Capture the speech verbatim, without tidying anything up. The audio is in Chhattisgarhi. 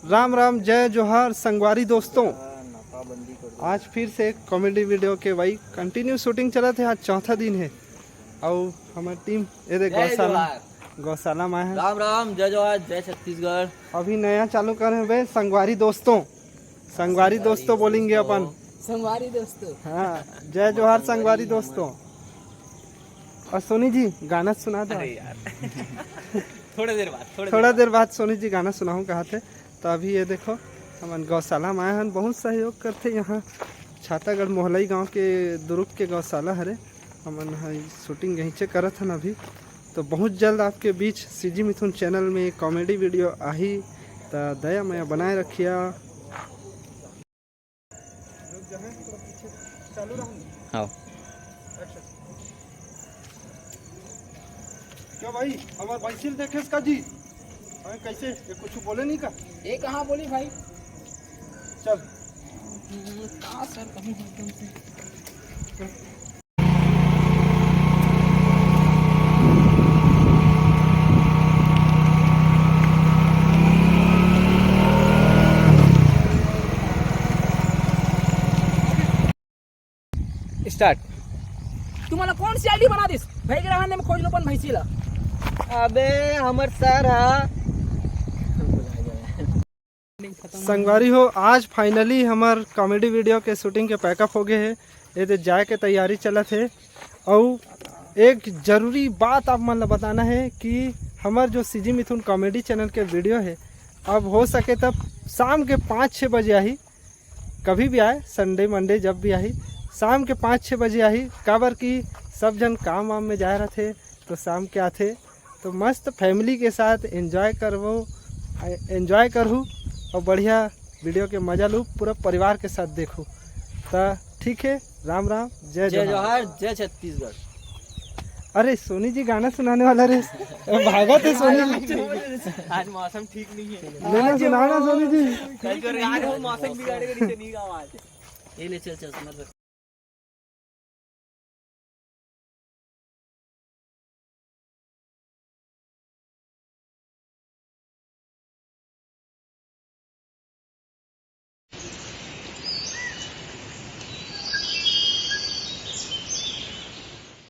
राम राम, जय जोहार संगवारी दोस्तों। आज फिर से एक कॉमेडी वीडियो के भाई कंटिन्यू शूटिंग चलत हे। आज चौथा दिन हे। अउ हमर टीम ए दे गौशाला, गौशाला में हे। राम राम, जय जोहार, जय छत्तीसगढ़। अभी नया चालू करे हे बे संगवारी दोस्तों। संगवारी दोस्तों बोलेंगे अपन। संगवारी दोस्तों। हाँ, जय जोहार संगवारी दोस्तों। और सोनी जी, गाना सुना दो। अरे यार। थोड़ा देर बाद, थोड़ा देर बाद सोनी जी गाना सुनाहूँ कहा थे। तो अभी ये देखो, हमन गौशाला में आए हन, बहुत सहयोग करथे यहाँ। छातागढ़ मोहलई गांव के दुरुग के गौशाला हरे। हमन ह शूटिंग यहींचे करत हन अभी। तो बहुत जल्द आपके बीच सीजी मिथुन चैनल में कॉमेडी वीडियो आही। तो दया मया बनाए रखिया। चालू रहूं। हाँ। Action। क्या भाई, हमार भैंसिल देखेस का जी? हाँ, कैसे? ये कुछ बोले नहीं का? ये कहाँ बोली भाई? चल। हम्म, का सर, कहीं एकदम से। स्टार्ट। तुम्हाला कोण सीआयडी बना दिस? भाई के रहने में खोज लो पण भैंसी ला। अबे हमर सर हा। संगवारी हो, आज फाइनली हमर कॉमेडी वीडियो के शूटिंग के पैकअप हो गए हे। ये दे जाए के तैयारी चलत हे। अउ एक जरूरी बात आप मन ला बताना हे कि हमर जो सीजी मिथुन कॉमेडी चैनल के वीडियो हे, अब हो सके तब शाम के पाँच छः बजे आही। कभी भी आए, संडे मंडे जब भी आही, शाम के पाँच छः बजे आही। काबर कि सब झन काम वाम में जाए रहथे, तो शाम के आथे। तो मस्त फैमिली के साथ एंजॉय करबो, एंजॉय करहू और बढ़िया वीडियो के मजा लू, पूरा परिवार के साथ देखू। तो ठीक है, राम राम, जय जय जोहार। जोहार, जय छत्तीसगढ़। अरे सोनी जी गाना सुनाने वाला रे, भागत है सोनी जी। आज मौसम ठीक नहीं है। लेना सुनाना सोनी जी। कल जो यार हो मौसम बिगाड़े के नीचे नहीं गाँव आज। ये ले चल चल समझ।